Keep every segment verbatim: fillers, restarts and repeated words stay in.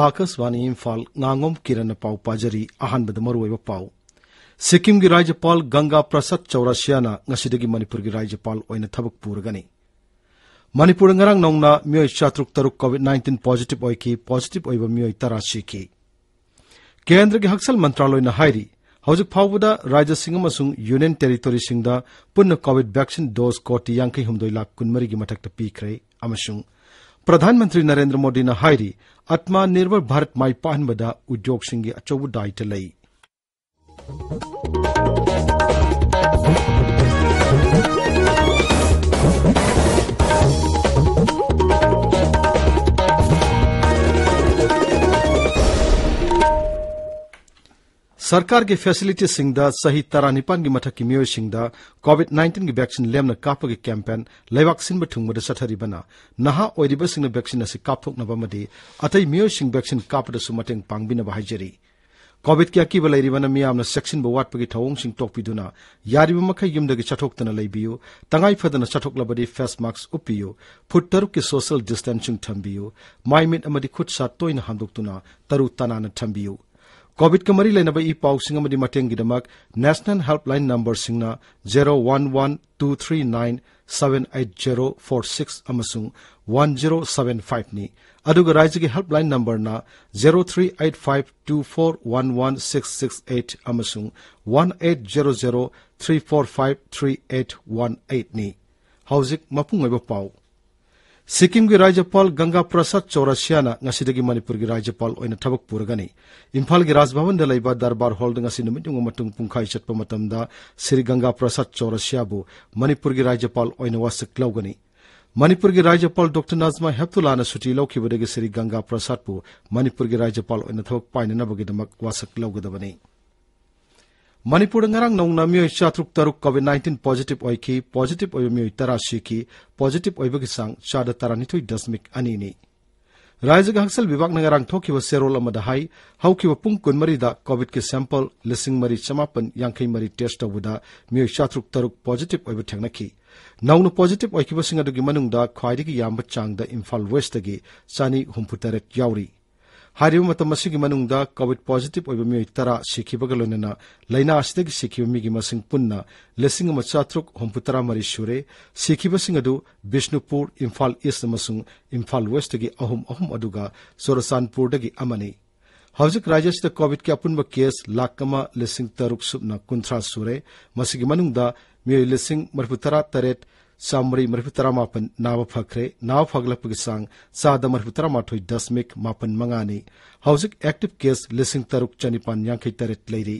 ꯑꯥꯀꯥꯁꯕꯥꯅꯤ ꯏꯝꯐꯥꯜ, ꯉꯥꯉꯣꯝ ꯀꯤꯔꯟꯅ ꯄꯥꯎ ꯄꯥꯖꯔꯤ꯫ ꯑꯍꯥꯟꯕꯗ ꯃꯔꯨꯑꯣꯏꯕ ꯄꯥꯎ꯫ ꯁꯤꯛꯀꯤꯝꯒꯤ ꯔꯥꯖ꯭ꯌꯄꯥꯜ ꯒꯪꯒꯥ ꯄ꯭ꯔꯁꯥꯗ ꯆꯧꯔꯁꯤꯌꯥꯅ ꯉꯁꯤꯗꯒꯤ ꯃꯅꯤꯄꯨꯔꯒꯤ ꯔꯥꯖ꯭ꯌꯄꯥꯜ ꯑꯣꯏꯅ ꯊꯕꯛ ꯄꯨꯔꯒꯅꯤ꯫ ꯃꯅꯤꯄꯨꯔꯗ ꯉꯔꯥꯡ ꯅꯧꯅ ꯃꯤꯑꯣꯏ ꯆꯥꯇ꯭ꯔꯨꯛ ꯇꯔꯨꯛ COVID nineteen positive ꯑꯣꯏꯈꯤ꯫ Positive ꯑꯣꯏꯕ ꯃꯤꯑꯣꯏ ꯇꯔꯥ ꯁꯤꯈꯤ꯫ ꯀꯦꯟꯗ꯭ꯔꯒꯤ ꯍꯛꯁꯦꯜ ꯃꯟꯇ꯭ꯔꯥꯂꯣꯏꯅ ꯍꯥꯏꯔꯤ, ꯍꯧꯖꯤꯛ ꯐꯥꯎꯕꯗ ꯔꯥꯖ꯭ꯌꯁꯤꯡ ꯑꯃꯁꯨꯡ ꯌꯨꯅꯤꯌꯟ ꯇꯦꯔꯤꯇꯣꯔꯤꯁꯤꯡꯗ ꯄꯨꯟꯅ COVID vaccine dose ꯀꯣꯇꯤ ꯌꯥꯡꯈꯩ ꯍꯨꯝꯗꯣꯏ ꯂꯥꯈ ꯀꯨꯟꯃꯔꯤꯒꯤ ꯃꯊꯛꯇ ꯄꯤꯈ꯭ꯔꯦ ꯑꯃꯁꯨꯡ ꯄ꯭ꯔꯙꯥꯟ ꯃꯟꯇ꯭ꯔꯤ ꯅꯔꯦꯟꯗ꯭ꯔ ꯃꯣꯗꯤꯅ ꯍꯥꯏꯔꯤ, ꯑꯠꯃꯥ ꯅꯤꯔꯚꯔ ꯚꯥꯔꯠ ꯃꯥꯏ ꯄꯥꯛꯍꯟꯕꯗ ꯎꯗ꯭ꯌꯣꯒꯁꯤꯡꯒꯤ ꯑꯆꯧꯕ ꯗꯥꯏꯇ ꯂꯩ꯫ ꯁꯔꯀꯥꯔꯒꯤ ꯐꯦꯁꯤꯂꯤꯇꯤꯁꯤꯡꯗ ꯆꯍꯤ ꯇꯔꯥꯅꯤꯄꯥꯟꯒꯤ ꯃꯊꯛꯀꯤ ꯃꯤꯑꯣꯏꯁꯤꯡꯗ COVID nineteen ꯒꯤ vaccine ꯂꯦꯝꯅ ꯀꯥꯞꯄꯒꯤ campaign ꯂꯩꯕꯥꯛ ꯁꯤꯟꯕ ꯊꯨꯡꯕꯗ ꯆꯠꯊꯔꯤꯕꯅ ꯅꯍꯥ ꯑꯣꯏꯔꯤꯕꯁꯤꯡꯅ vaccine ꯑꯁꯤ ꯀꯥꯞꯊꯣꯛꯅꯕ ꯑꯃꯗꯤ ꯑꯇꯩ ꯃꯤꯑꯣꯏꯁꯤꯡ vaccine ꯀꯥꯞꯄꯗꯁꯨ ꯃꯇꯦꯡ ꯄꯥꯡꯕꯤꯅꯕ ꯍꯥꯏꯖꯔꯤ꯫ COVID ꯀꯤ ꯑꯀꯤꯕ ꯂꯩꯔꯤꯕꯅ ꯃꯤꯌꯥꯝꯅ ꯆꯦꯛꯁꯤꯟꯕ ꯋꯥꯠꯄꯒꯤ ꯊꯧꯑꯣꯡꯁꯤꯡ ꯇꯣꯛꯄꯤꯗꯨꯅ ꯌꯥꯔꯤꯕ ꯃꯈꯩ ꯌꯨꯝꯗꯒꯤ ꯆꯠꯊꯣꯛꯇꯅ ꯂꯩꯕꯤꯌꯨ꯫ ꯇꯉꯥꯏ ꯐꯗꯅ ꯆꯠꯊꯣꯛꯂꯕꯗꯤ face mask ꯎꯞꯄꯤꯌꯨ꯫ ꯐꯨꯠ ꯇꯔꯨꯛꯀꯤ social distancing ꯊꯝꯕꯤꯌꯨ꯫ ꯃꯥꯏ ꯃꯤꯠ ꯑꯃꯗꯤ ꯈꯨꯠ ꯁꯥ ꯇꯣꯏꯅ ꯍꯥꯝꯗꯣꯛꯇꯨꯅ ꯇꯔꯨ ꯇꯅꯥꯟꯅ ꯊꯝꯕꯤꯌꯨ꯫ COVID ꯀ ꯃꯔꯤ ꯂꯩꯅꯕ ꯏ ꯄꯥꯎꯁꯤꯡ ꯑꯃꯗꯤ ꯃꯇꯦꯡꯒꯤꯗꯃꯛ National Helpline number ꯁꯤꯡꯅ zero one one two three nine seven eight zero four six ꯑꯃꯁꯨꯡ one zero seven five ꯅꯤ꯫ ꯑꯗꯨꯒ ꯔꯥꯖ꯭ꯌꯒꯤ helpline number ꯅ zero three eight five two four one one six six eight ꯑꯃꯁꯨꯡ one eight zero zero three four five three eight one eight ꯅꯤ꯫ ꯍꯧꯖꯤꯛ ꯃꯄꯨꯡ ꯑꯣꯏꯕ ꯄꯥꯎ꯫ ꯁꯤꯛꯀꯤꯝꯒꯤ ꯔꯥꯖ꯭ꯌꯄꯥꯜ ꯒꯪꯒꯥ ꯄ꯭ꯔꯁꯥꯗ ꯆꯧꯔꯁꯤꯌꯥꯅ ꯉꯁꯤꯗꯒꯤ ꯃꯅꯤꯄꯨꯔꯒꯤ ꯔꯥꯖ꯭ꯌꯄꯥꯜ ꯑꯣꯏꯅ ꯊꯕꯛ ꯄꯨꯔꯒꯅꯤ꯫ ꯏꯝꯐꯥꯜꯒꯤ ꯔꯥꯖ ꯚꯕꯟꯗ ꯂꯩꯕ ꯗꯔꯕꯥꯔ ꯍꯣꯜꯗ ꯉꯁꯤ ꯅꯨꯃꯤꯠ ꯌꯨꯡꯕ ꯃꯇꯨꯡ ꯄꯨꯡꯈꯥꯏ ꯆꯠꯄ ꯃꯇꯝꯗ ꯁ꯭ꯔꯤ ꯒꯪꯒꯥ ꯄ꯭ꯔꯁꯥꯗ ꯆꯧꯔꯁꯤꯌꯥꯕꯨ ꯃꯅꯤꯄꯨꯔꯒꯤ ꯔꯥꯖ꯭ꯌꯄꯥꯜ ꯑꯣꯏꯅ ꯋꯥꯁꯛ ꯂꯧꯒꯅꯤ꯫ ꯃꯅꯤꯄꯨꯔꯒꯤ ꯔꯥꯖ꯭ꯌꯄꯥꯜ ꯗꯣꯛꯇꯔ ꯅꯖꯃꯥ ꯍꯦꯞꯇꯨꯂꯥꯅ ꯁꯨꯇꯤ ꯂꯧꯈꯤꯕꯗꯒꯤ ꯁ꯭ꯔꯤ ꯒꯪꯒꯥ ꯄ꯭ꯔꯁꯥꯗꯄꯨ ꯃꯅꯤꯄꯨꯔꯒꯤ ꯔꯥꯖ꯭ꯌꯄꯥꯜ ꯑꯣꯏꯅ ꯊꯕꯛ ꯄꯥꯏꯅꯅꯕꯒꯤꯗꯃꯛ ꯋꯥꯁꯛ ꯂꯧꯒꯗꯕꯅꯤ꯫ ꯃꯅꯤꯄꯨꯔꯗ ꯉꯔꯥꯡ ꯅꯧꯅ ꯃꯤꯑꯣꯏ ꯆꯥꯇ꯭ꯔꯨꯛ ꯇꯔꯨꯛ COVID nineteen positive ꯑꯣꯏꯈꯤ꯫ Positive ꯑꯣꯏꯕ ꯃꯤꯑꯣꯏ ꯇꯔꯥ ꯁꯤꯈꯤ꯫ Positive ꯑꯣꯏꯕꯒꯤ ꯆꯥꯡ ꯆꯥꯗ ꯇꯔꯥꯅꯤꯊꯣꯏ ꯗꯁꯃꯤꯛ ꯑꯅꯤꯅꯤ꯫ ꯔꯥꯖ꯭ꯌꯒꯤ ꯍꯛꯁꯦꯜ ꯕꯤꯚꯥꯒꯅ ꯉꯔꯥꯡ ꯊꯣꯛꯈꯤꯕ ꯆꯦꯔꯣꯜ ꯑꯃꯗ ꯍꯥꯏ, ꯍꯧꯈꯤꯕ ꯄꯨꯡ ꯀꯨꯟꯃꯔꯤꯗ ꯀꯣꯚꯤꯗꯀꯤ ꯁꯦꯝꯄꯜ ꯂꯤꯁꯤꯡ ꯃꯔꯤ ꯆꯃꯥꯄꯟ ꯌꯥꯡꯈꯩ ꯃꯔꯤ ꯇꯦꯁ ꯇꯧꯕꯗ ꯃꯤꯑꯣꯏ ꯆꯥꯇ꯭ꯔꯨꯛ ꯇꯔꯨꯛ ꯄꯣꯖꯤꯇꯤꯚ ꯑꯣꯏꯕ ꯊꯦꯡꯅꯈꯤ꯫ ꯅꯧꯅ ꯄꯣꯖꯤꯇꯤꯚ ꯑꯣꯏꯈꯤꯕꯁꯤꯡ ꯑꯗꯨꯒꯤ ꯃꯅꯨꯡꯗ ꯈ꯭ꯋꯥꯏꯗꯒꯤ ꯌꯥꯝꯕ ꯆꯥꯡꯗ ꯏꯝꯐꯥꯜ ꯋꯦꯁꯇꯒꯤ ꯆꯥꯅꯤ ꯍꯨꯝꯐꯨ ꯇꯔꯦꯠ ꯌꯥꯎꯔꯤ꯫ ꯍꯥꯏꯔꯤꯕ ꯃꯇꯝ ꯑꯁꯤꯒꯤ ꯃꯅꯨꯡꯗ ꯀꯣꯚꯤꯗ ꯄꯣꯖꯤꯇꯤꯚ ꯑꯣꯏꯕ ꯃꯤꯑꯣꯏ ꯇꯔꯥ ꯁꯤꯈꯤꯕꯒ ꯂꯣꯏꯅꯅ ꯂꯥꯏꯅꯥ ꯑꯁꯤꯗꯒꯤ ꯁꯤꯈꯤꯕ ꯃꯤꯒꯤ ꯃꯁꯤꯡ ꯄꯨꯟꯅ ꯂꯤꯁꯤꯡ ꯑꯃ ꯆꯥꯇ꯭ꯔꯨꯛ ꯍꯨꯝꯐꯨ ꯇꯔꯥ ꯃꯔꯤ ꯁꯨꯔꯦ꯫ ꯁꯤꯈꯤꯕꯁꯤꯡ ꯑꯗꯨ ꯕꯤꯁꯅꯨꯄꯨꯔ, ꯏꯝꯐꯥꯜ ꯏꯁ ꯑꯃꯁꯨꯡ ꯏꯝꯐꯥꯜ ꯋꯦꯁꯇꯒꯤ ꯑꯍꯨꯝ ꯑꯍꯨꯝ, ꯑꯗꯨꯒ ꯆꯨꯔꯆꯥꯟꯄꯨꯔꯗꯒꯤ ꯑꯃꯅꯤ꯫ ꯍꯧꯖꯤꯛ ꯔꯥꯖ꯭ꯌ ꯑꯁꯤꯗ ꯀꯣꯚꯤꯗꯀꯤ ꯑꯄꯨꯟꯕ ꯀꯦꯁ ꯂꯥꯈ ꯑꯃ ꯂꯤꯁꯤꯡ ꯇꯔꯨꯛ ꯁꯨꯞꯅ ꯀꯨꯟꯊ꯭ꯔꯥ ꯁꯨꯔꯦ꯫ ꯃꯁꯤꯒꯤ ꯃꯅꯨꯡꯗ ꯃꯤꯑꯣꯏ ꯂꯤꯁꯤꯡ ꯃꯔꯤꯐꯨ ꯇꯔꯥ ꯇꯔꯦꯠ ꯆꯥꯃꯔꯤ ꯃꯔꯤꯐꯨ ꯇꯔꯥ ꯃꯥꯄꯟ ꯅꯥꯕ ꯐꯈ꯭ꯔꯦ꯫ ꯅꯥꯕ ꯐꯒꯠꯂꯛꯄꯒꯤ ꯆꯥꯡ ꯆꯥꯗ ꯃꯔꯤꯐꯨ ꯇꯔꯥ ꯃꯥꯊꯣꯏ ꯗꯁꯃꯤꯛ ꯃꯥꯄꯟ ꯃꯉꯥꯅꯤ꯫ ꯍꯧꯖꯤꯛ ꯑꯦꯛꯇꯤꯚ ꯀꯦꯁ ꯂꯤꯁꯤꯡ ꯇꯔꯨꯛ ꯆꯅꯤꯄꯥꯟ ꯌꯥꯡꯈꯩ ꯇꯔꯦꯠ ꯂꯩꯔꯤ꯫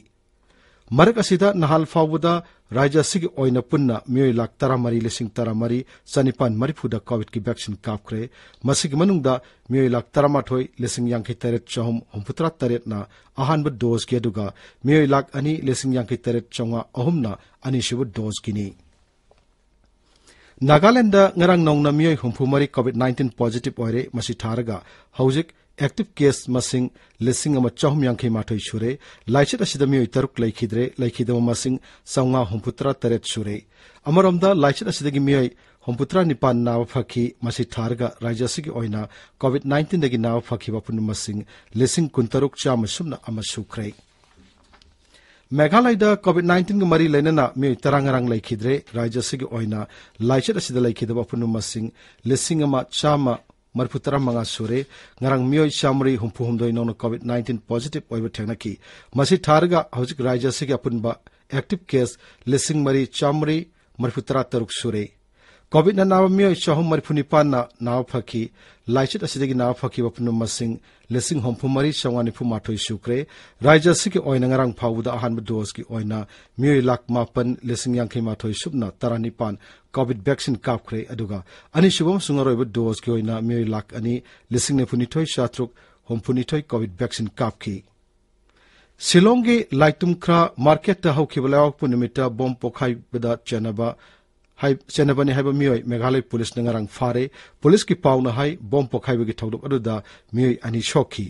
ꯃꯔꯛ ꯑꯁꯤꯗ ꯅꯍꯥꯟ ꯐꯥꯎꯕꯗ ꯔꯥꯖ꯭ꯌ ꯑꯁꯤꯒꯤ ꯑꯣꯏꯅ ꯄꯨꯟꯅ ꯃꯤꯑꯣꯏ ꯂꯥꯈ ꯇꯔꯥꯃꯔꯤ ꯂꯤꯁꯤꯡ ꯇꯔꯥꯃꯔꯤ ꯆꯅꯤꯄꯥꯟ ꯃꯔꯤꯐꯨꯗ ꯀꯣꯚꯤꯗꯀꯤ ꯚꯦꯛꯁꯤꯟ ꯀꯥꯞꯈ꯭ꯔꯦ꯫ ꯃꯁꯤꯒꯤ ꯃꯅꯨꯡꯗ ꯃꯤꯑꯣꯏ ꯂꯥꯈ ꯇꯔꯥꯃꯥꯊꯣꯏ ꯂꯤꯁꯤꯡ ꯌꯥꯡꯈꯩ ꯇꯔꯦꯠ ꯆꯍꯨꯝ ꯍꯨꯝꯐꯨꯇꯔꯥ ꯇꯔꯦꯠꯅ ꯑꯍꯥꯟꯕ ꯗꯣꯁꯀꯤ, ꯑꯗꯨꯒ ꯃꯤꯑꯣꯏ ꯂꯥꯈ ꯑꯅꯤ ꯂꯤꯁꯤꯡ ꯌꯥꯡꯈꯩ ꯇꯔꯦꯠ ꯆꯥꯝꯃꯉꯥ ꯑꯍꯨꯝꯅ ꯑꯅꯤꯁꯨꯕ ꯗꯣꯁꯀꯤꯅꯤ꯫ ꯅꯥꯒꯥꯂꯦꯟꯗ ꯉꯔꯥꯡ ꯅꯧꯅ ꯃꯤꯑꯣꯏ ꯍꯨꯝꯐꯨ ꯃꯔꯤ ꯀꯣꯚꯤꯗ ꯅꯥꯏꯟꯇꯤꯟ ꯄꯣꯖꯤꯇꯤꯚ ꯑꯣꯏꯔꯦ꯫ ꯃꯁꯤ ꯊꯥꯔꯒ ꯍꯧꯖꯤꯛ ꯑꯦꯛꯇꯤꯚ ꯀꯦꯁ ꯃꯁꯤꯡ ꯂꯤꯁꯤꯡ ꯑꯃ ꯆꯍꯨꯝ ꯌꯥꯡꯈꯩ ꯃꯥꯊꯣꯏ ꯁꯨꯔꯦ꯫ ꯂꯥꯏꯆꯠ ꯑꯁꯤꯗ ꯃꯤꯑꯣꯏ ꯇꯔꯨꯛ ꯂꯩꯈꯤꯗ꯭ꯔꯦ꯫ ꯂꯩꯈꯤꯗꯕ ꯃꯁꯤꯡ ꯆꯥꯝꯃꯉꯥ ꯍꯨꯝꯐꯨꯇꯔꯥ ꯇꯔꯦꯠ ꯁꯨꯔꯦ꯫ ꯑꯃꯔꯣꯝꯗ ꯂꯥꯏꯆꯠ ꯑꯁꯤꯗꯒꯤ ꯃꯤꯑꯣꯏ ꯍꯨꯝꯐꯨꯇꯔꯥ ꯅꯤꯄꯥꯟ ꯅꯥꯕ ꯐꯈꯤ꯫ ꯃꯁꯤ ꯊꯥꯔꯒ ꯔꯥꯖ꯭ꯌ ꯑꯁꯤꯒꯤ ꯑꯣꯏꯅ ꯀꯣꯚꯤꯗ ꯅꯥꯏꯟꯇꯤꯟꯗꯒꯤ ꯅꯥꯕ ꯐꯈꯤꯕ ꯑꯄꯨꯟꯕ ꯃꯁꯤꯡ ꯂꯤꯁꯤꯡ ꯀꯨꯟꯇꯔꯨꯛ ꯆꯥꯝꯃ ꯁꯨꯞꯅ ꯑꯃ ꯁꯨꯈ꯭ꯔꯦ꯫ ꯃꯦꯘꯥꯂꯌꯗ ꯀꯣꯚꯤꯗ ꯅꯥꯏꯟꯇꯤꯟꯒ ꯃꯔꯤ ꯂꯩꯅꯅ ꯃꯤꯑꯣꯏ ꯇꯔꯥ ꯉꯔꯥꯡ ꯂꯩꯈꯤꯗ꯭ꯔꯦ꯫ ꯔꯥꯖ꯭ꯌ ꯑꯁꯤꯒꯤ ꯑꯣꯏꯅ ꯂꯥꯏꯆꯠ ꯑꯁꯤꯗ ꯂꯩꯈꯤꯗꯕ ꯑꯄꯨꯟꯕ ꯃꯁꯤꯡ ꯂꯤꯁꯤꯡ ꯑꯃ ꯆꯥꯝꯃ ꯃꯔꯤꯐꯨ ꯇꯔꯥ ꯃꯉꯥ ꯁꯨꯔꯦ꯫ ꯉꯔꯥꯡ ꯃꯤꯑꯣꯏ ꯆꯥꯃꯔꯤ ꯍꯨꯝꯐꯨ ꯍꯨꯝꯗꯣꯏ ꯅꯧꯅ ꯀꯣꯚꯤꯗ ꯅꯥꯏꯟꯇꯤꯟ ꯄꯣꯖꯤꯇꯤꯚ ꯑꯣꯏꯕ ꯊꯦꯡꯅꯈꯤ꯫ ꯃꯁꯤ ꯊꯥꯔꯒ ꯍꯧꯖꯤꯛ ꯔꯥꯖ꯭ꯌ ꯑꯁꯤꯒꯤ ꯑꯄꯨꯟꯕ ꯑꯦꯛꯇꯤꯚ ꯀꯦꯁ ꯂꯤꯁꯤꯡ ꯃꯔꯤ ꯆꯥꯃꯔꯤ ꯃꯔꯤꯐꯨ ꯇꯔꯥ ꯇꯔꯨꯛ ꯁꯨꯔꯦ꯫ ꯀꯣꯚꯤꯗꯅ ꯅꯥꯕ ꯃꯤꯑꯣꯏ ꯆꯍꯨꯝ ꯃꯔꯤꯐꯨ ꯅꯤꯄꯥꯟꯅ ꯅꯥꯕ ꯐꯈꯤ꯫ ꯂꯥꯏꯆꯠ ꯑꯁꯤꯗꯒꯤ ꯅꯥꯕ ꯐꯈꯤꯕ ꯄꯨꯝꯅꯃꯛ ꯃꯁꯤꯡ ꯂꯤꯁꯤꯡ ꯍꯨꯝꯐꯨ ꯃꯔꯤ ꯆꯥꯝꯃꯉꯥ ꯅꯤꯐꯨ ꯃꯥꯊꯣꯏ ꯁꯨꯈ꯭ꯔꯦ꯫ ꯔꯥꯖ꯭ꯌ ꯑꯁꯤꯒꯤ ꯑꯣꯏꯅ ꯉꯔꯥꯡ ꯐꯥꯎꯕꯗ ꯑꯍꯥꯟꯕ ꯗꯣꯁꯀꯤ ꯑꯣꯏꯅ ꯃꯤꯑꯣꯏ ꯂꯥꯈ ꯃꯥꯄꯟ ꯂꯤꯁꯤꯡ ꯌꯥꯡꯈꯩ ꯃꯥꯊꯣꯏ ꯁꯨꯞꯅ ꯇꯔꯥ ꯅꯤꯄꯥꯟ ꯀꯣꯚꯤꯗ ꯚꯦꯛꯁꯤꯟ ꯀꯥꯞꯈ꯭ꯔꯦ, ꯑꯗꯨꯒ ꯑꯅꯤꯁꯨꯕ ꯑꯃꯁꯨꯡ ꯑꯔꯣꯏꯕ ꯗꯣꯁꯀꯤ ꯑꯣꯏꯅ ꯃꯤꯑꯣꯏ ꯂꯥꯈ ꯑꯅꯤ ꯂꯤꯁꯤꯡ ꯅꯤꯐꯨ ꯅꯤꯊꯣꯏ ꯆꯥꯇ꯭ꯔꯨꯛ ꯍꯨꯝꯐꯨ ꯅꯤꯊꯣꯏ ꯀꯣꯚꯤꯗ ꯚꯦꯛꯁꯤꯟ ꯀꯥꯞꯈꯤ꯫ ꯁꯤꯂꯣꯡꯒꯤ ꯂꯥꯏꯇꯨꯝꯈ꯭ꯔꯥ ꯃꯥꯔꯀꯦꯠꯇ ꯍꯧꯈꯤꯕ ꯂꯩꯕꯥꯛꯄꯣꯛꯄ ꯅꯨꯃꯤꯠꯇ ꯕꯣꯝ ꯄꯣꯈꯥꯏꯕꯗ ꯆꯦꯟꯅꯕ ꯍꯥꯏ-, ꯆꯦꯟꯅꯕꯅꯤ ꯍꯥꯏꯕ ꯃꯤꯑꯣꯏ ꯃꯦꯘꯥꯂꯌ ꯄꯨꯂꯤꯁꯅ ꯉꯔꯥꯡ ꯐꯥꯔꯦ꯫ ꯄꯨꯂꯤꯁꯀꯤ ꯄꯥꯎꯅ ꯍꯥꯏ, ꯕꯣꯝ ꯄꯣꯈꯥꯏꯕꯒꯤ ꯊꯧꯗꯣꯛ ꯑꯗꯨꯗ ꯃꯤꯑꯣꯏ ꯑꯅꯤ ꯁꯣꯛꯈꯤ꯫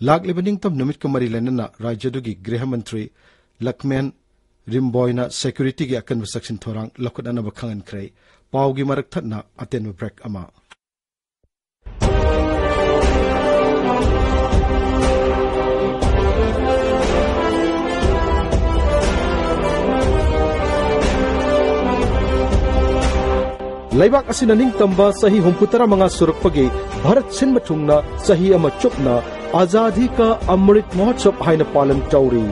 ꯂꯥꯛꯂꯤꯕ ꯅꯤꯡꯇꯝ ꯅꯨꯃꯤꯠꯀ ꯃꯔꯤ ꯂꯩꯅꯅ ꯔꯥꯖ꯭ꯌꯗꯨꯒꯤ ꯒ꯭ꯔꯤꯍ ꯃꯟꯇ꯭ꯔꯤ ꯂꯛꯃꯦꯟ ꯔꯤꯝꯕꯣꯏꯅ ꯁꯦꯀ꯭ꯌꯨꯔꯤꯇꯤꯒꯤ ꯑꯀꯟꯕ ꯆꯦꯛꯁꯤꯟ ꯊꯧꯔꯥꯡ ꯂꯧꯈꯠꯅꯅꯕ ꯈꯪꯍꯟꯈ꯭ꯔꯦ꯫ ꯄꯥꯎꯒꯤ ꯃꯔꯛ ꯊꯠꯅ ꯑꯇꯦꯟꯕ ꯕ꯭ꯔꯦꯛ ꯑꯃ꯫ ꯂꯩꯕꯥꯛ ꯑꯁꯤꯅ ꯅꯤꯡꯇꯝꯕ ꯆꯍꯤ ꯍꯨꯝꯐꯨ ꯇꯔꯥꯃꯉꯥ ꯁꯨꯔꯛꯄꯒꯤ ꯚꯥꯔꯠ ꯁꯤꯟꯕ ꯊꯨꯡꯅ ꯆꯍꯤ ꯑꯃ ꯆꯨꯞꯅ ꯑꯖꯥꯗꯤ ꯀꯥ ꯑꯃ꯭ꯔꯤꯠ ꯃꯍꯣꯠꯁꯕ ꯍꯥꯏꯅ ꯄꯥꯂꯟ ꯇꯧꯔꯤ꯫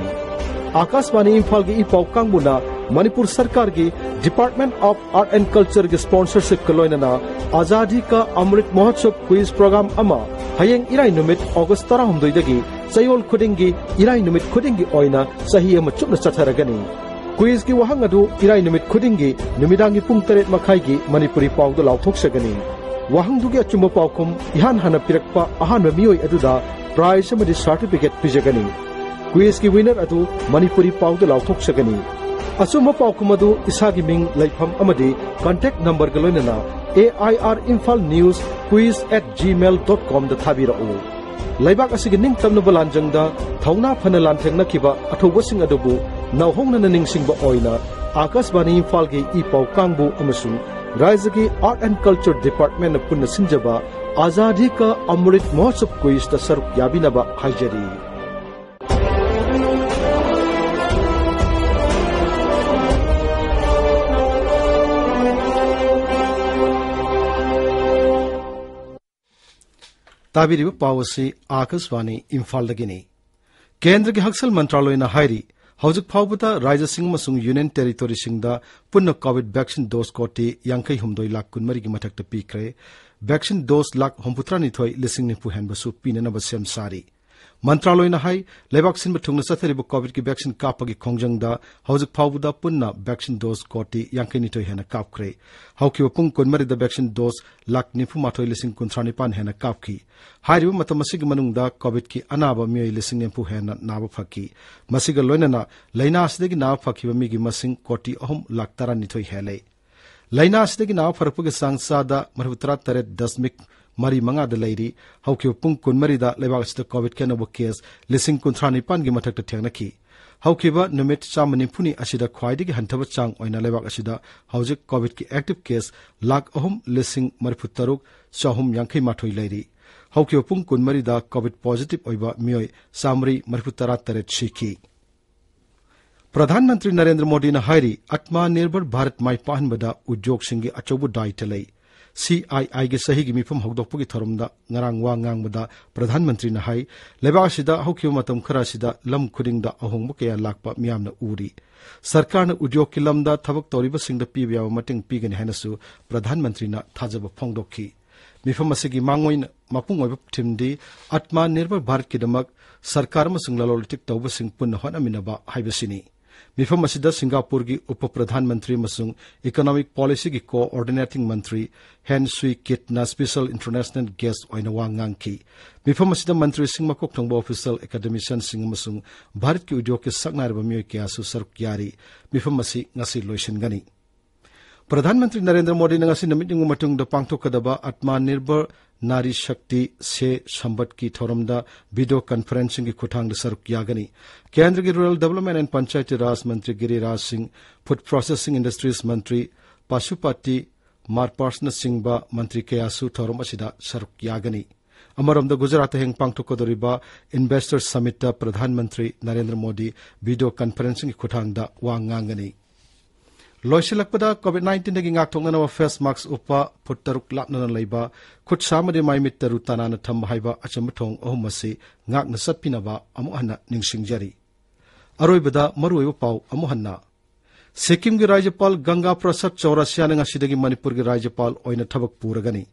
ꯑꯥꯀꯥꯁꯕꯥꯅꯤ ꯏꯝꯐꯥꯜꯒꯤ ꯏ ꯄꯥꯎ ꯀꯥꯡꯕꯨꯅ ꯃꯅꯤꯄꯨꯔ ꯁꯔꯀꯥꯔꯒꯤ Department of Art and Cultureꯒꯤ sponsorshipꯀ ꯂꯣꯏꯅꯅ ꯑꯖꯥꯗꯤ ꯀꯥ ꯑꯃ꯭ꯔꯤꯠ ꯃꯍꯣꯠꯁꯕ quiz program ꯑꯃ ꯍꯌꯦꯡ ꯏꯔꯥꯏ ꯅꯨꯃꯤꯠ August ꯇꯔꯥꯍꯨꯝꯗꯣꯏꯗꯒꯤ ꯆꯌꯣꯜ ꯈꯨꯗꯤꯡꯒꯤ ꯏꯔꯥꯏ ꯅꯨꯃꯤꯠ ꯈꯨꯗꯤꯡꯒꯤ ꯑꯣꯏꯅ ꯆꯍꯤ ꯑꯃ ꯆꯨꯞꯅ ꯆꯠꯊꯔꯒꯅꯤ꯫ Quizꯀꯤ ꯋꯥꯍꯪ ꯑꯗꯨ ꯏꯔꯥꯏ ꯅꯨꯃꯤꯠ ꯈꯨꯗꯤꯡꯒꯤ ꯅꯨꯃꯤꯗꯥꯡꯒꯤ ꯄꯨꯡ ꯇꯔꯦꯠ ꯃꯈꯥꯏꯒꯤ ꯃꯅꯤꯄꯨꯔꯤ ꯄꯥꯎꯗ ꯂꯥꯎꯊꯣꯛꯆꯒꯅꯤ꯫ ꯋꯥꯍꯪꯗꯨꯒꯤ ꯑꯆꯨꯝꯕ ꯄꯥꯎꯈꯨꯝ ꯏꯍꯥꯟ ꯍꯥꯟꯅ ꯄꯤꯔꯛꯄ ꯑꯍꯥꯟꯕ ꯃꯤꯑꯣꯏ ꯑꯗꯨꯗ prize ꯑꯃꯗꯤ certificate ꯄꯤꯖꯒꯅꯤ꯫ Quizꯀꯤ winner ꯑꯗꯨ ꯃꯅꯤꯄꯨꯔꯤ ꯄꯥꯎꯗ ꯂꯥꯎꯊꯣꯛꯆꯒꯅꯤ꯫ ꯑꯆꯨꯝꯕ ꯄꯥꯎꯈꯨꯝ ꯑꯗꯨ ꯏꯁꯥꯒꯤ ꯃꯤꯡ, ꯂꯩꯐꯝ ꯑꯃꯗꯤ contact numberꯒ ꯂꯣꯏꯅꯅ A I R Imphal News Quiz at gmail dot comꯗ ꯊꯥꯕꯤꯔꯛꯎ꯫ ꯂꯩꯕꯥꯛ ꯑꯁꯤꯒꯤ ꯅꯤꯡꯇꯝꯅꯕ ꯂꯥꯟꯖꯪꯗ ꯊꯧꯅꯥ ꯐꯅ ꯂꯥꯟꯊꯦꯡꯅꯈꯤꯕ ꯑꯊꯧꯕꯁꯤꯡ ꯑꯗꯨꯕꯨ ꯅꯧꯍꯧꯅꯅ ꯅꯤꯡꯁꯤꯡꯕ ꯑꯣꯏꯅ ꯑꯥꯀꯥꯁꯕꯥꯅꯤ ꯏꯝꯐꯥꯜꯒꯤ ꯏ ꯄꯥꯎ ꯀꯥꯡꯕꯨ ꯑꯃꯁꯨꯡ ꯔꯥꯖ꯭ꯌꯒꯤ Art and Culture Departmentꯅ ꯄꯨꯟꯅ ꯁꯤꯟꯖꯕ ꯑꯖꯥꯗꯤ ꯀꯥ ꯑꯃ꯭ꯔꯤꯠ ꯃꯍꯣꯠꯁꯕ quizꯇ ꯁꯔꯨꯛ ꯌꯥꯕꯤꯅꯕ ꯍꯥꯏꯖꯔꯤ꯫ ꯇꯥꯕꯤꯔꯤꯕ ꯄꯥꯎ ꯑꯁꯤ ꯑꯥꯀꯥꯁꯕꯥꯅꯤ ꯏꯝꯐꯥꯜꯗꯒꯤꯅꯤ꯫ ꯀꯦꯟꯗ꯭ꯔꯒꯤ ꯍꯛꯁꯦꯜ ꯃꯟꯇ꯭ꯔꯥꯂꯣꯏꯅ ꯍꯥꯏꯔꯤ, ꯍꯧꯖꯤꯛ ꯐꯥꯎꯕꯗ ꯔꯥꯖ꯭ꯌꯁꯤꯡ ꯑꯃꯁꯨꯡ ꯌꯨꯅꯤꯌꯟ ꯇꯦꯔꯤꯇꯣꯔꯤꯁꯤꯡꯗ ꯄꯨꯟꯅ ꯀꯣꯚꯤꯗ ꯚꯦꯛꯁꯤꯟ ꯗꯣꯁ ꯀꯣꯇꯤ ꯌꯥꯡꯈꯩ ꯍꯨꯝꯗꯣꯏ ꯂꯥꯈ ꯀꯨꯟꯃꯔꯤꯒꯤ ꯃꯊꯛꯇ ꯄꯤꯈ꯭ꯔꯦ꯫ ꯚꯦꯛꯁꯤꯟ ꯗꯣꯁ ꯂꯥꯈ ꯍꯨꯝꯐꯨꯇꯔꯥ ꯅꯤꯊꯣꯏ ꯂꯤꯁꯤꯡ ꯅꯤꯐꯨ ꯍꯦꯟꯕꯁꯨ ꯄꯤꯅꯅꯕ ꯁꯦꯝ ꯁꯥꯔꯤ꯫ ꯃꯟꯇ꯭ꯔꯥꯂꯣꯏꯅ ꯍꯥꯏ, ꯂꯩꯕꯥꯛ ꯁꯤꯟꯕ ꯊꯨꯡꯅ ꯆꯠꯊꯔꯤꯕ ꯀꯣꯚꯤꯗꯀꯤ ꯚꯦꯛꯁꯤꯟ ꯀꯥꯞꯄꯒꯤ ꯈꯣꯡꯖꯪꯗ ꯍꯧꯖꯤꯛ ꯐꯥꯎꯕꯗ ꯄꯨꯟꯅ ꯚꯦꯛꯁꯤꯟ ꯗꯣꯁ ꯀꯣꯇꯤ ꯌꯥꯡꯈꯩ ꯅꯤꯊꯣꯏ ꯍꯦꯟꯅ ꯀꯥꯞꯈ꯭ꯔꯦ꯫ ꯍꯧꯈꯤꯕ ꯄꯨꯡ ꯀꯨꯟꯃꯔꯤꯗ ꯚꯦꯛꯁꯤꯟ ꯗꯣꯁ ꯂꯥꯈ ꯅꯤꯐꯨ ꯃꯥꯊꯣꯏ ꯂꯤꯁꯤꯡ ꯀꯨꯟꯊ꯭ꯔꯥ ꯅꯤꯄꯥꯟ ꯍꯦꯟꯅ ꯀꯥꯞꯈꯤ꯫ ꯍꯥꯏꯔꯤꯕ ꯃꯇꯝ ꯑꯁꯤꯒꯤ ꯃꯅꯨꯡꯗ ꯀꯣꯚꯤꯗꯀꯤ ꯑꯅꯥꯕ ꯃꯤꯑꯣꯏ ꯂꯤꯁꯤꯡ ꯅꯤꯐꯨ ꯍꯦꯟꯅ ꯅꯥꯕ ꯐꯈꯤ꯫ ꯃꯁꯤꯒ ꯂꯣꯏꯅꯅ ꯂꯥꯏꯅꯥ ꯑꯁꯤꯗꯒꯤ ꯅꯥꯕ ꯐꯈꯤꯕ ꯃꯤꯒꯤ ꯃꯁꯤꯡ ꯀꯣꯇꯤ ꯑꯍꯨꯝ ꯂꯥꯈ ꯇꯔꯥꯅꯤꯊꯣꯏ ꯍꯦꯜꯂꯦ꯫ ꯂꯥꯏꯅꯥ ꯑꯁꯤꯗꯒꯤ ꯅꯥꯕ ꯐꯔꯛꯄꯒꯤ ꯆꯥꯡ ꯆꯥꯗ ꯃꯔꯤꯐꯨ ꯇꯔꯥ ꯇꯔꯦꯠ ꯗꯁꯃꯤꯛ ꯃꯔꯤ ꯃꯉꯥꯗ ꯂꯩꯔꯤ꯫ ꯍꯧꯈꯤꯕ ꯄꯨꯡ ꯀꯨꯟꯃꯔꯤꯗ ꯂꯩꯕꯥꯛ ꯑꯁꯤꯗ ꯀꯣꯚꯤꯗꯀꯤ ꯑꯅꯧꯕ ꯀꯦꯁ ꯂꯤꯁꯤꯡ ꯀꯨꯟꯊ꯭ꯔꯥ ꯅꯤꯄꯥꯟꯒꯤ ꯃꯊꯛꯇ ꯊꯦꯡꯅꯈꯤ꯫ ꯍꯧꯈꯤꯕ ꯅꯨꯃꯤꯠ ꯆꯥꯝꯃ ꯅꯤꯐꯨꯅꯤ ꯑꯁꯤꯗ ꯈ꯭ꯋꯥꯏꯗꯒꯤ ꯍꯟꯊꯕ ꯆꯥꯡ ꯑꯣꯏꯅ ꯂꯩꯕꯥꯛ ꯑꯁꯤꯗ ꯍꯧꯖꯤꯛ ꯀꯣꯚꯤꯗꯀꯤ ꯑꯦꯛꯇꯤꯚ ꯀꯦꯁ ꯂꯥꯈ ꯑꯍꯨꯝ ꯂꯤꯁꯤꯡ ꯃꯔꯤꯐꯨ ꯇꯔꯨꯛ ꯆꯍꯨꯝ ꯌꯥꯡꯈꯩ ꯃꯥꯊꯣꯏ ꯂꯩꯔꯤ꯫ ꯍꯧꯈꯤꯕ ꯄꯨꯡ ꯀꯨꯟꯃꯔꯤꯗ ꯀꯣꯚꯤꯗ ꯄꯣꯖꯤꯇꯤꯚ ꯑꯣꯏꯕ ꯃꯤꯑꯣꯏ ꯆꯥꯃꯔꯤ ꯃꯔꯤꯐꯨ ꯇꯔꯥ ꯇꯔꯦꯠ ꯁꯤꯈꯤ꯫ ꯄ꯭ꯔꯙꯥꯟ ꯃꯟꯇ꯭ꯔꯤ ꯅꯔꯦꯟꯗ꯭ꯔ ꯃꯣꯗꯤꯅ ꯍꯥꯏꯔꯤ, ꯑꯠꯃꯥ ꯅꯤꯔꯚꯔ ꯚꯥꯔꯠ ꯃꯥꯏ ꯄꯥꯛꯍꯟꯕꯗ ꯎꯗ꯭ꯌꯣꯒꯁꯤꯡꯒꯤ ꯑꯆꯧꯕ ꯗꯥꯏꯇ ꯂꯩ꯫ ꯁꯤ ꯑꯥꯏ ꯑꯥꯏꯒꯤ ꯆꯍꯤꯒꯤ ꯃꯤꯐꯝ ꯍꯧꯗꯣꯛꯄꯒꯤ ꯊꯧꯔꯝꯗ ꯉꯔꯥꯡ ꯋꯥ ꯉꯥꯡꯕꯗ ꯄ꯭ꯔꯙꯥꯟ ꯃꯟꯇ꯭ꯔꯤꯅ ꯍꯥꯏ, ꯂꯩꯕꯥꯛ ꯑꯁꯤꯗ ꯍꯧꯈꯤꯕ ꯃꯇꯝ ꯈꯔ ꯑꯁꯤꯗ ꯂꯝ ꯈꯨꯗꯤꯡꯗ ꯑꯍꯣꯡꯕ ꯀꯌꯥ ꯂꯥꯛꯄ ꯃꯤꯌꯥꯝꯅ ꯎꯔꯤ꯫ ꯁꯔꯀꯥꯔꯅ ꯎꯗ꯭ꯌꯣꯒꯀꯤ ꯂꯝꯗ ꯊꯕꯛ ꯇꯧꯔꯤꯕꯁꯤꯡꯗ ꯄꯤꯕ ꯌꯥꯕ ꯃꯇꯦꯡ ꯄꯤꯒꯅꯤ ꯍꯥꯏꯅꯁꯨ ꯄ꯭ꯔꯙꯥꯟ ꯃꯟꯇ꯭ꯔꯤꯅ ꯊꯥꯖꯕ ꯐꯣꯡꯗꯣꯛꯈꯤ꯫ ꯃꯤꯐꯝ ꯑꯁꯤꯒꯤ ꯃꯥꯡꯑꯣꯏꯅ-, ꯃꯄꯨꯡ ꯑꯣꯏꯕ ꯊꯤꯝꯗꯤ ꯑꯠꯃꯥ ꯅꯤꯔꯚꯔ ꯚꯥꯔꯠꯀꯤꯗꯃꯛ ꯁꯔꯀꯥꯔ ꯑꯃꯁꯨꯡ ꯂꯂꯣꯟ ꯏꯇꯤꯛ ꯇꯧꯕꯁꯤꯡ ꯄꯨꯟꯅ ꯍꯣꯠꯅꯃꯤꯟꯅꯕ ꯍꯥꯏꯕꯁꯤꯅꯤ꯫ ꯃꯤꯐꯝ ꯑꯁꯤꯗ ꯁꯤꯡꯒꯥꯄꯨꯔꯒꯤ ꯎꯄ ꯄ꯭ꯔꯙꯥꯟ ꯃꯟꯇ꯭ꯔꯤ ꯑꯃꯁꯨꯡ ꯏꯀꯣꯅꯣꯃꯤꯛ ꯄꯣꯂꯤꯁꯤꯒꯤ ꯀꯣꯑꯣꯔꯗꯤꯅꯦꯇꯤꯡ ꯃꯟꯇ꯭ꯔꯤ ꯍꯦꯟ ꯁꯨꯏ ꯀꯤꯠꯅ ꯁ꯭ꯄꯦꯁꯦꯜ ꯏꯟꯇꯔꯅꯦꯁꯅꯦꯜ ꯒꯦꯁ꯭ꯠ ꯑꯣꯏꯅ ꯋꯥ ꯉꯥꯡꯈꯤ꯫ ꯃꯤꯐꯝ ꯑꯁꯤꯗ ꯃꯟꯇ꯭ꯔꯤꯁꯤꯡ, ꯃꯀꯣꯛ ꯊꯣꯡꯕ ꯑꯣꯐꯤꯁꯤꯌꯦꯜ, ꯑꯦꯀꯥꯗꯦꯃꯤꯁꯤꯌꯟꯁꯤꯡ ꯑꯃꯁꯨꯡ ꯚꯥꯔꯠꯀꯤ ꯎꯗ꯭ꯌꯣꯒꯀꯤ ꯁꯛꯅꯥꯏꯔꯕ ꯃꯤꯑꯣꯏ ꯀꯌꯥꯁꯨ ꯁꯔꯨꯛ ꯌꯥꯔꯤ꯫ ꯃꯤꯐꯝ ꯑꯁꯤ ꯉꯁꯤ ꯂꯣꯏꯁꯤꯟꯒꯅꯤ꯫ ꯄ꯭ꯔꯙꯥꯟ ꯃꯟꯇ꯭ꯔꯤ ꯅꯔꯦꯟꯗ꯭ꯔ ꯃꯣꯗꯤꯅ ꯉꯁꯤ ꯅꯨꯃꯤꯠ ꯅꯤꯃꯨ ꯃꯇꯨꯡꯗ ꯄꯥꯡꯊꯣꯛꯀꯗꯕ ꯑꯠꯃꯥ ꯅꯤꯔꯚꯔ ꯅꯥꯔꯤ ꯁꯛꯇꯤ ꯁꯦ ꯁꯝꯕꯠꯀꯤ ꯊꯧꯔꯝꯗ ꯚꯤꯗꯤꯑꯣ ꯀꯟꯐꯔꯦꯟꯁꯤꯡꯒꯤ ꯈꯨꯠꯊꯥꯡꯗ ꯁꯔꯨꯛ ꯌꯥꯒꯅꯤ꯫ ꯀꯦꯟꯗ꯭ꯔꯒꯤ ꯔꯨꯔꯦꯜ ꯗꯤꯚꯦꯂꯞꯃꯦꯟ ꯑꯦꯟ ꯄꯟꯆꯥꯌꯇꯤ ꯔꯥꯖ ꯃꯟꯇ꯭ꯔꯤ ꯒꯤꯔꯤꯔꯥꯖ ꯁꯤꯡ, ꯐꯨꯗ ꯄ꯭ꯔꯣꯁꯦꯁꯤꯡ ꯏꯟꯗꯁꯇ꯭ꯔꯤꯁ ꯃꯟꯇ꯭ꯔꯤ ꯄꯥꯁꯨꯄꯇꯤ ꯃꯥꯔꯄꯥꯁꯅꯆꯤꯡꯕ ꯃꯟꯇ꯭ꯔꯤ ꯀꯌꯥꯁꯨ ꯊꯧꯔꯝ ꯑꯁꯤꯗ ꯁꯔꯨꯛ ꯌꯥꯒꯅꯤ꯫ ꯑꯃꯔꯣꯝꯗ, ꯒꯨꯖꯔꯥꯠꯇ ꯍꯌꯦꯡ ꯄꯥꯡꯊꯣꯛꯀꯗꯧꯔꯤꯕ ꯏꯟꯚꯦꯁꯇꯔ ꯁꯃꯤꯠꯇ ꯄ꯭ꯔꯙꯥꯟ ꯃꯟꯇ꯭ꯔꯤ ꯅꯔꯦꯟꯗ꯭ꯔ ꯃꯣꯗꯤ ꯚꯤꯗꯤꯑꯣ ꯀꯟꯐꯔꯦꯟꯁꯤꯡꯒꯤ ꯈꯨꯠꯊꯥꯡꯗ ꯋꯥ ꯉꯥꯡꯒꯅꯤ꯫ ꯂꯣꯏꯁꯤꯜꯂꯛꯄꯗ, ꯀꯣꯚꯤꯗ ꯅꯥꯏꯟꯇꯤꯟꯗꯒꯤ ꯉꯥꯛꯊꯣꯛꯅꯅꯕ ꯐꯦꯁ ꯃꯥꯛꯁ ꯎꯞꯄ, ꯐꯨꯠ ꯇꯔꯨꯛ ꯂꯥꯞꯅꯅ ꯂꯩꯕ, ꯈꯨꯠ ꯁꯥ ꯑꯃꯗꯤ ꯃꯥꯏ ꯃꯤꯠ ꯇꯔꯨ ꯇꯅꯥꯟꯅ ꯊꯝꯕ ꯍꯥꯏꯕ ꯑꯆꯝꯕ ꯊꯧꯑꯣꯡ ꯑꯍꯨꯝ ꯑꯁꯤ ꯉꯥꯛꯅ ꯆꯠꯄꯤꯅꯕ ꯑꯃꯨꯛ ꯍꯟꯅ ꯅꯤꯡꯁꯤꯡꯖꯔꯤ꯫ ꯑꯔꯣꯏꯕꯗ ꯃꯔꯨꯑꯣꯏꯕ ꯄꯥꯎ ꯑꯃꯨꯛ ꯍꯟꯅ꯫ ꯁꯤꯛꯀꯤꯝꯒꯤ ꯔꯥꯖ꯭ꯌꯄꯥꯜ ꯒꯪꯒꯥ ꯄ꯭ꯔꯁꯥꯗ ꯆꯧꯔꯁꯤꯌꯥꯅ ꯉꯁꯤꯗꯒꯤ ꯃꯅꯤꯄꯨꯔꯒꯤ ꯔꯥꯖ꯭ꯌꯄꯥꯜ ꯑꯣꯏꯅ ꯊꯕꯛ ꯄꯨꯔꯒꯅꯤ꯫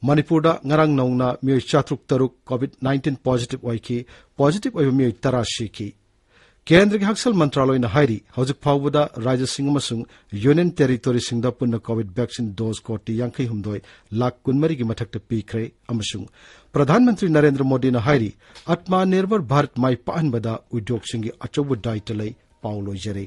ꯃꯅꯤꯄꯨꯔꯗ ꯉꯔꯥꯡ ꯅꯧꯅ ꯃꯤꯑꯣꯏ ꯆꯥꯇ꯭ꯔꯨꯛ ꯇꯔꯨꯛ ꯀꯣꯚꯤꯗ ꯅꯥꯏꯟꯇꯤꯟ ꯄꯣꯖꯤꯇꯤꯚ ꯑꯣꯏꯈꯤ꯫ ꯄꯣꯖꯤꯇꯤꯚ ꯑꯣꯏꯕ ꯃꯤꯑꯣꯏ ꯇꯔꯥ ꯁꯤꯈꯤ꯫ ꯀꯦꯟꯗ꯭ꯔꯒꯤ ꯍꯛꯁꯦꯜ ꯃꯟꯇ꯭ꯔꯥꯂꯣꯏꯅ ꯍꯥꯏꯔꯤ, ꯍꯧꯖꯤꯛ ꯐꯥꯎꯕꯗ ꯔꯥꯖ꯭ꯌꯁꯤꯡ ꯑꯃꯁꯨꯡ ꯌꯨꯅꯤꯌꯟ ꯇꯦꯔꯤꯇꯣꯔꯤꯁꯤꯡꯗ ꯄꯨꯟꯅ ꯀꯣꯚꯤꯗ ꯚꯦꯛꯁꯤꯟ ꯗꯣꯖ ꯀꯣꯇꯤ ꯌꯥꯡꯈꯩ ꯍꯨꯝꯗꯣꯏ ꯂꯥꯈ ꯀꯨꯟꯃꯔꯤꯒꯤ ꯃꯊꯛꯇ ꯄꯤꯈ꯭ꯔꯦ ꯑꯃꯁꯨꯡ ꯄ꯭ꯔꯙꯥꯟ ꯃꯟꯇ꯭ꯔꯤ ꯅꯔꯦꯟꯗ꯭ꯔ ꯃꯣꯗꯤꯅ ꯍꯥꯏꯔꯤ, ꯑꯠꯃꯥ ꯅꯤꯔꯚꯔ ꯚꯥꯔꯠ ꯃꯥꯏ ꯄꯥꯛꯍꯟꯕꯗ ꯎꯗ꯭ꯌꯣꯒꯁꯤꯡꯒꯤ ꯑꯆꯧꯕ ꯗꯥꯏꯇ ꯂꯩ꯫ ꯄꯥꯎ ꯂꯣꯏꯖꯔꯦ꯫